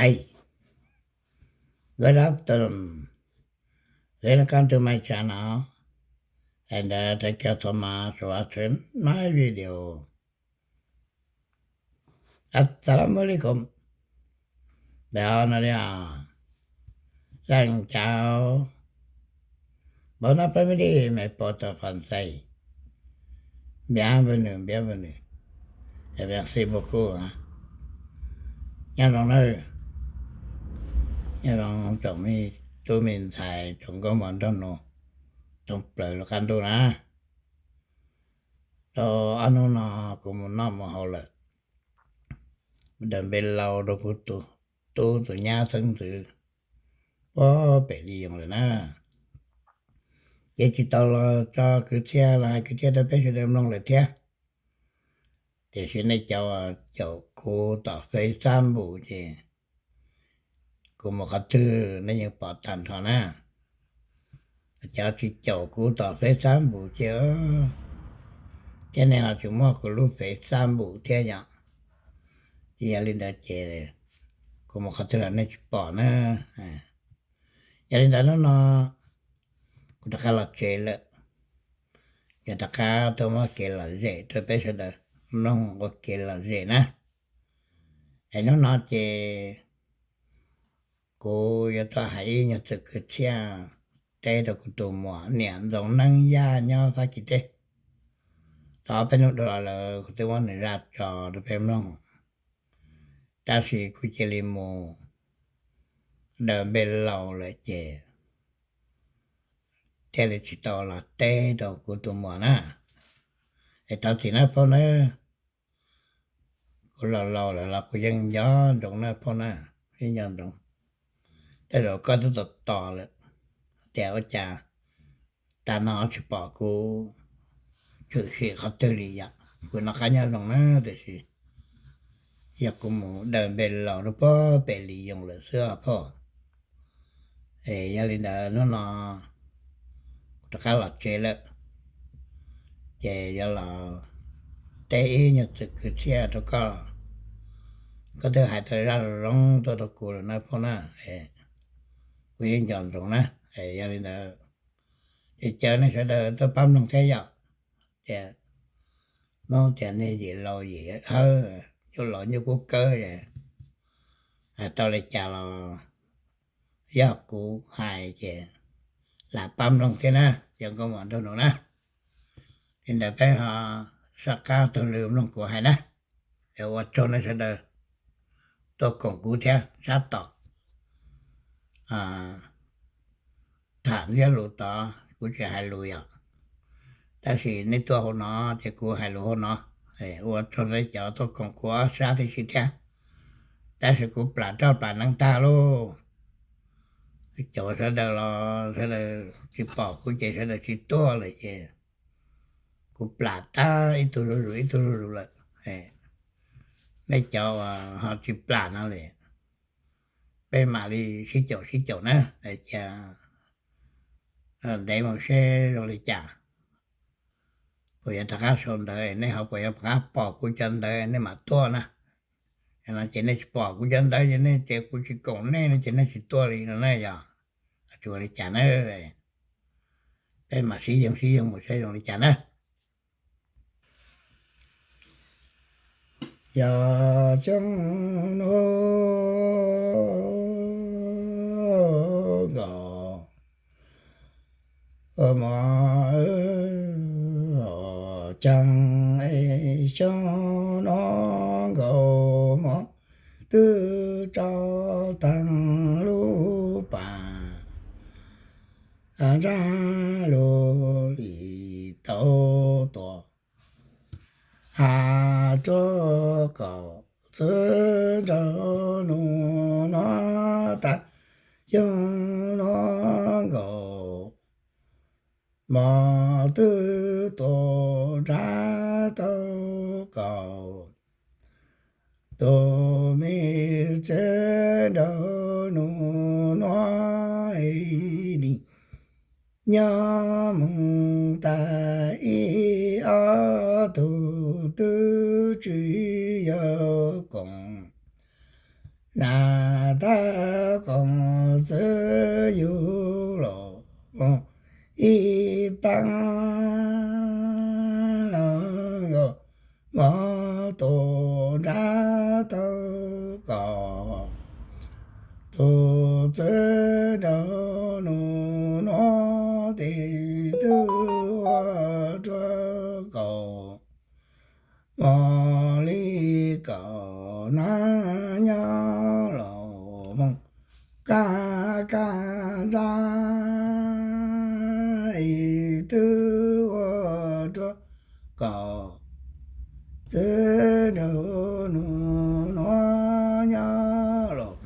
Hey, good afternoon. Welcome to my channel. And uh, thank you so much for watching my video. Assalamu alaikum. Ntawm no li os, xeem cawv, npaum no peb me di me pos tau fas xais, npiav npawg nws, npiav npawg nws, npiav xib npawg kuj, nyob zoo nawb, nyob zoo tsoom me tub me ntxhais, tsoom nkauj mog nraug nus, tsoom plaws lub qab ntuj na. Tau ob hnub no kuv mus noj mus haus lawm, daws npe laus rau kuv tus tub tus nyab xeeb ntxwv puag pem Li Yoos lawm na. Ces tsis tau los tso kwv txhiaj los hais kwv txhiaj rau peb sawv daws mloog lawm thiab. Tiam sis nej cov caum kuv tom Facebook ces kuv mus qhov twg nej yeej pom tag nrho na. Cov tsis caum kuv tom Facebook ces thiab nej ho tsis muaj kuv lub Facebook thiab yom. Ces yog li ntawd ces kuv mus qhov twg los nej tsis pom na. Yog li ntawd hnub no kuv rov qab los tsev lawm, yog rov qab tuaj muab kev lom zem rau peb sawv daws mloog ua kev lom zem na. Es hnub no ces kuv yuav tuaj hais ib nyuag txuj kwv txhiaj teb rau kuv tus muam niam Ntxoov Neeb Yaj nyob Fab Kis teb. Tau ob peb hnub dhau los lawm kuv twb muab nws zaj tso rau peb mloog, tab sis kuv cia li mus daws npe laus lawm ces thiaj li tsis tau los teb rau kuv tus muam na. Es thov txim nawb phauj na, kuv laus laus lawm los kuv yeej nco ntsoov nawb phauj na, yeej nco ntsoov. Tej zaum koj twb tos tos lawm tias ua cas tag no tsis pom kuv tshwm sim qhov twg li yom. Kuv noj qab nyob zoo na, tiam sis yog kuv mus daws npe laus rau puag pem Li Yoos lawm xwb os phauj. Es yog li ntawd hnub no kuv rov qab los tsev lawm, ces yuav los teb ib nyuag txuj kwv txhiaj rau koj, koj twb hais tau zaj zoo zoo tuaj rau kuv lawm na phauj na. Kuv yeej nco ntsoov na. Yog li ntawd ces caw nej sawv daws tuaj pab mloog thiab yom. Tias Hmoob tias nej yim laus yim hawb, nyuj laus nyuj kub kawb, hais tau li cas los yog kuv hais ces lam pab mloog thiab na, cov nkauj mog nraug nus na. Li ntawd peb ho soj qab taug lw mloog kuv hais na. Es ua tsaug nej sawv daws tuaj koom kuv thiab sab tom tham ntsiab lus tod kuv tsis hais lus yom, tab sis nej tuaj hauv no ces kuv hais lus hauv no. Ua tsaug nej cov tuaj koom kuv ob sab tib si thiab, tab sis kuv plam roj plam neeb tag lauj. Cov sawv daws los sawv daws tsis pom kuv ces sawv daws tsis tuaj lawm ces kuv plam tag ib tug zuj zus ib tug zuj zus lawm. Nej cov uas ho tsis plam no li, peb mam li sib caum sib caum na, cia ntev mus seb zoo li cas. Puas yuav rov qab sau ntawv, nej ho puas yuav rov qab pom kuv cov ntawv nej mam tuaj na. No ces nej tsis pom kuv cov ntawv ces nej tias kuv tsis koom nej no ces nej tsis tuaj li no na yog, tsis ua li cas na. Peb mam sib yoog sib yoog mus seb zoo li cas na. Yog xyoo no nkaus mov, caag es xyoo no nkaus mov twb tso taag lub pas ntsab lug li tau tuaj has rua kom txwv nraug nug nuav tas. Xyoo no nkaus mov twb tuaj nrhav tau kaum tug me txwv nraug nug nuav li. Nyob moog tas ib ob tug twb tsi yog koom nas tag qaum txwv yug los mus ib plab los nkaus, mos tus nrab tau kaum tus txwv nraug nus nuav tes twb ua ruaj kaum mos li kaum nab nyob los moog kab kab nrab es twb ua ruaj kaum txwv nraug nus nuav nyob los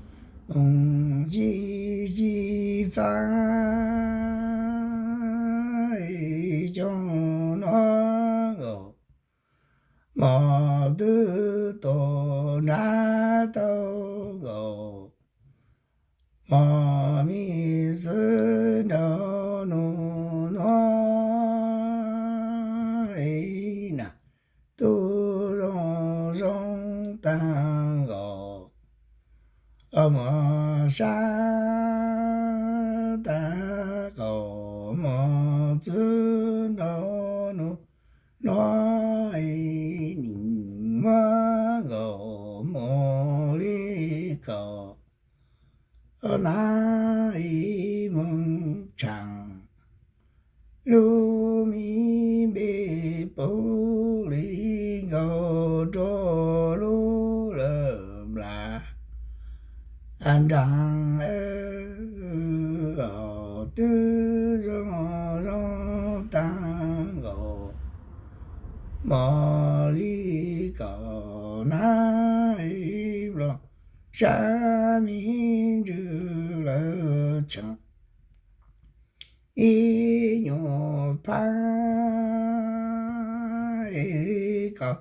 moog yig yig fab es cov nuav nkaus, mos twb tus nrab tau nkaus, mos me txwv nraug nus nuav es tub zoo zoo tag nkaus, mos sab tag nkaus, mos txwv nraug nus nuav es nim muab nkaus mus li kaum nab es moog tshaam lub me npe puv li nkaus rua lub lawm nplas nraag, twb zoo zoo tag nkaus, mos li kaum nab es nploog sab me ntsws lawm tshaam ib nyuag phab es kaum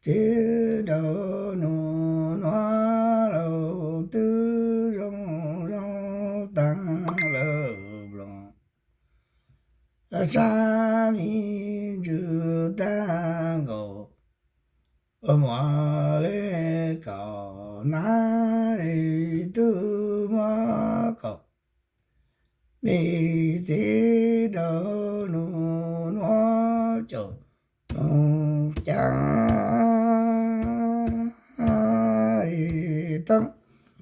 txwv nraug nus nuav lauj, twb zoo zoo tag lawm nploog sab me ntsws tag nkaus, mos li kaum nab es tub muab kaum me txwv nraug nus nuav caum moog caag es taab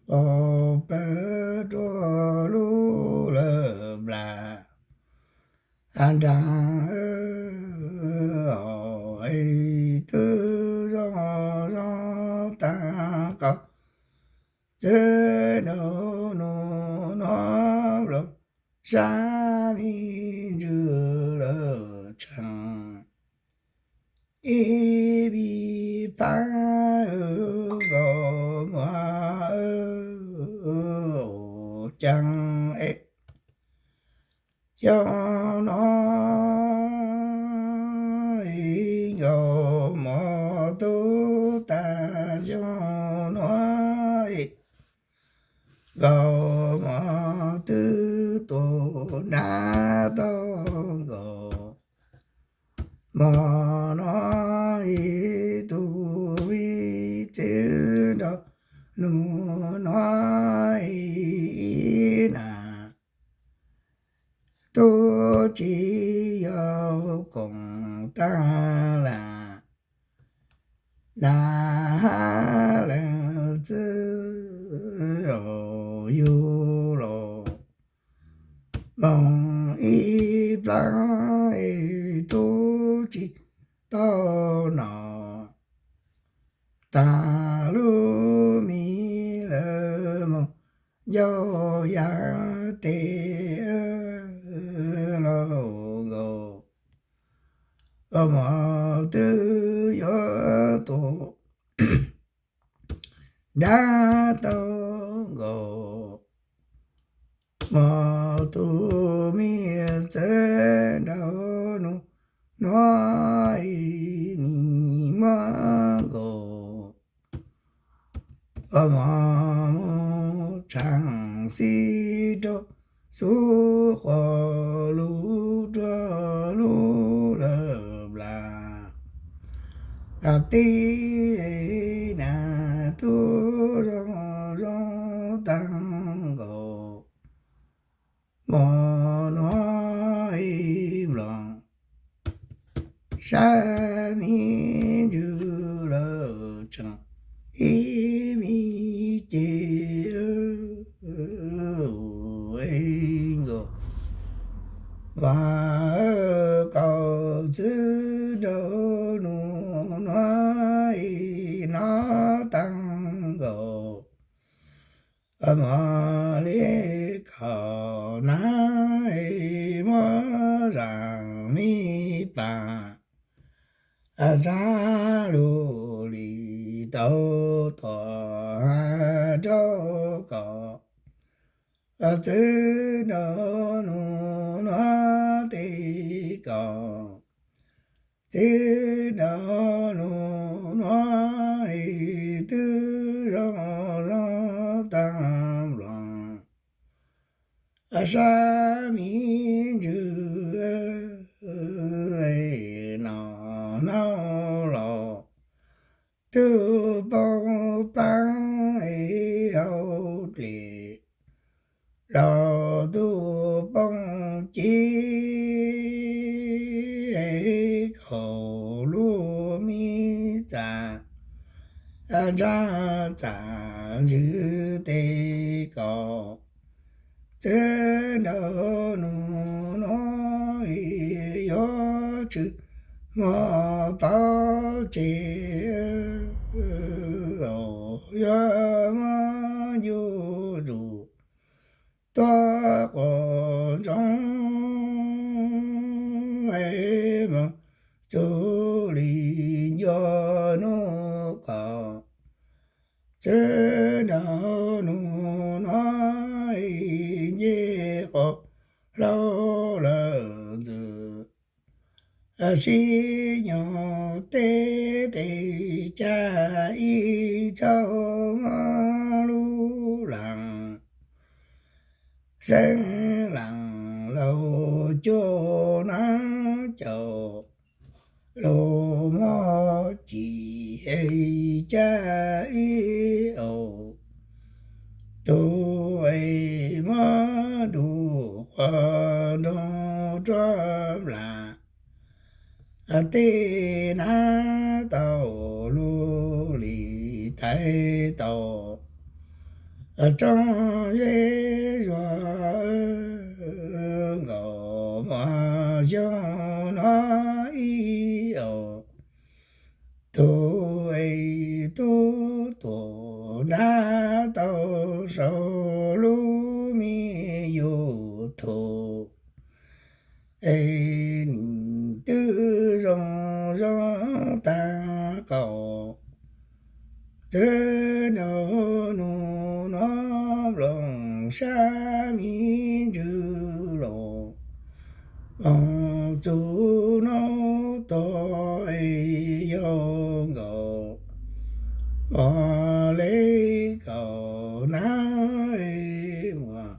pawg rua lub lawm nplas nraag, es twb zoo zoo tag nkaus, txwv nraug nus nuav nploog sab me ntsws lawm tshaam ib me phab nkaus, mos caag es xyoo nuav es nkaus, mos tub tag xyoo nuav es nkaus, mos twb tus nrab tau nkaus, mos nuav es tug me txwv nraug nus nuav es ib nam tub tsi yog koom tag lam nas hab leeg txwv yug los moog ib plaab es tub tsi tau nom, taag lub me lawm moog ncauj yaj teg los nkaus, mos twb yuav tus nrab tau nkaus, mos tug me txwv nraug nus nuav es nim muab nkaus, mos mus tshaam xib rua xub quas lug rua lub lawm nplas, tib nam tub zoo zoo taag nkaus, muaj nuav ib nploos sab miv ntsws lawm tseem ib me ces nkaus vas kaum txwb nraug nus nuav ib nov taag nkaus, muaj li kaum nab muab zaam mi paam ntsab lug li tau tuam has rau kaum txwb nraug nus nuav tej kaum txwb nraug nus nuav twb zoo zoo taag nploos sab miv ntsws no nau los tug poob paab hauv dlej los tug poob ci kaum lub mi txaj ntsab txaj ntsws tej kaum txwb nraug nus nuav yuav tsum muaj paub tseg, yuav muab ncu zus tuab quas ntsoov es muaj txuj li ncua nub kaum txwb nraug nus nuav nce quas hlaub lawm ntxwg sib nyoog teb tes cag ib txhab muab lub laas xeeb laas laug cuaj nab caum lug muab cim cag ib aus tug es muab nrug quas nroog ruab nplas tej nab tau lug li tais tau tsob zeb zuag nkaus muag xyoo nuav ib aus tug es tub tuam nrab tau sau lub me YouTube es twb zoo zoo taag kaum txwb nraug nus nuav nploos sab miv ntsws los moog txug nub tuag es yau nkaus muag li kaum nab muag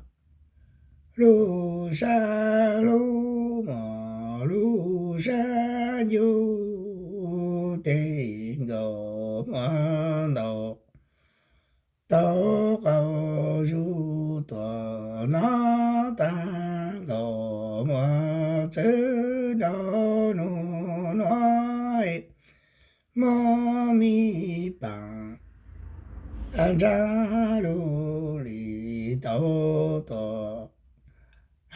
lub sab lub muag lub sab ncu tes nkaus muag ntau tau qaug zug tuam nab taag nkaus muag txwb nraug nus nuav muab mi paam ntsab lug li tau tuam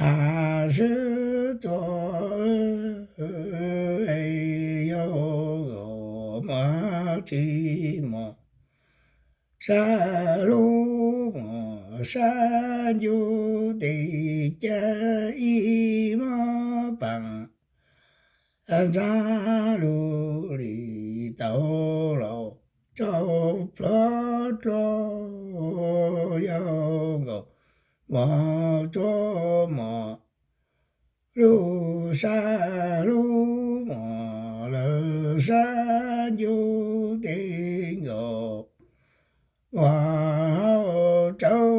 has sib txuas yau nkaus muag tsi muag sab lub muag sab ncu tes cag ib muab paam ntsab lug li tau los tsau plhuav dlua yau nkaus muag tsuab muag lub sab lub muag lawv sab ncu tes nkaus muag hau rau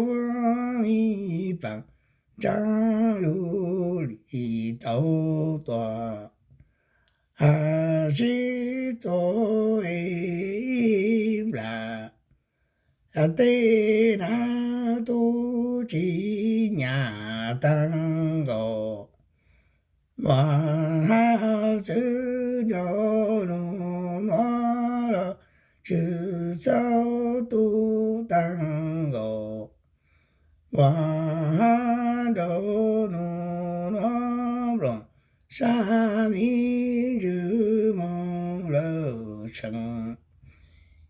muab mi paam ntsab lug li tau tuam has sib txuas ib nplas Tej nab tub tsis nyam tag nkaus, mas hab txwv nraug nus nuav los tswv txaub tub tag nkaus, mas hab nraug nus nuav nploos sab miv ntsws moog lawm tsees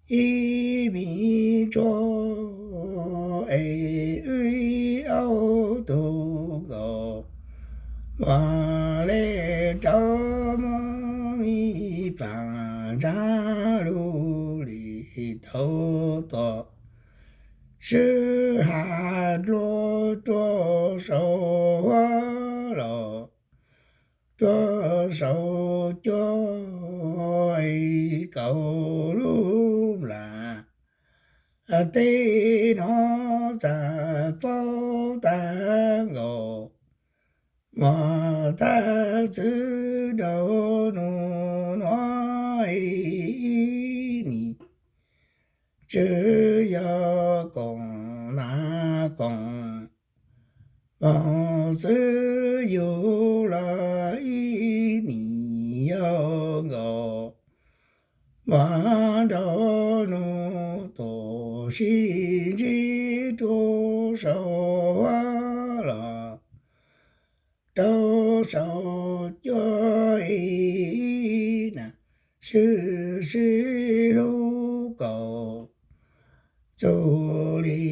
ib miv tsuag es wb ib aub tug nkaus, mas le rau moog miv paam ntsab lug li tau tom sib has dlua rua sau huab los rua sau cuag kaum lub nplam. Tej nuav txawm paub tag nkaus, mas tab txwv nraug nus nuav ib nim tswv yog koom nas koom, mas txwv yug los ib nim yog nkaus, mas nraug nus tus sib ntsib rua sau huab los rua sau cuag ib nam sib sib hlub kaus, txug li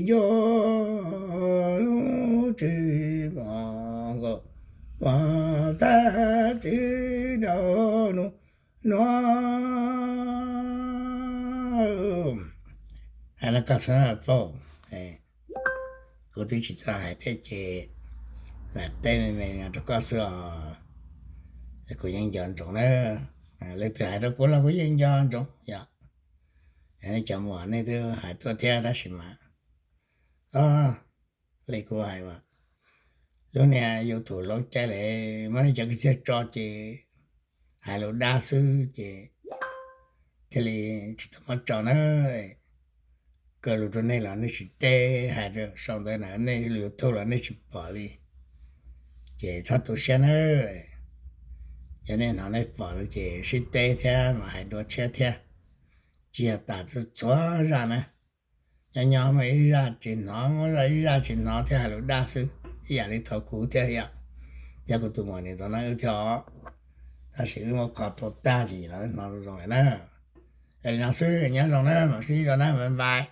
ncuab lub tswv mos nkaus, mas tab txwv nraug nus nuav. Hais no koj xwb paub, kuv twb tsis txawj hais thiab ces lam teb me me no rau koj xwb os. Kuv yeej nco ntsoov na, leej twg hais rau kuv los kuv yeej nco ntsoov yom. Nej cov muam nej twb hais tuaj thiab tab sis mas, o, li kuv hais as, lub niag YouTube laub caij lawm muab nej cov kwv txhiaj tso ces hais lus dab xwb ces thiaj li tsis tau muab tso na. Kaw lus rau nej los nej tsis teb, hais rau sau ntawd na nej lub YouTube los nej tsis pom li, ces txhob tu siab nawb. Yog nej hnov nej pom lawm ces sib teb thiab mas hais dua tshiab thiab. Tsis yog tas txhua zaj na, nyob nyob muaj ib zaj tsis hnov, muaj ib zaj tsis hnov thiab hais lus dab xwb ib yam li thaum kuv thiab yom, thiab kuv tus muam niam ntxov na wb thiab os. Tab sis wb muab kho rau tag ces los wb hnov zoo zoo lawm na. Li no xwb, nyob zoo na, mam sib ntsib dua na, bye bye.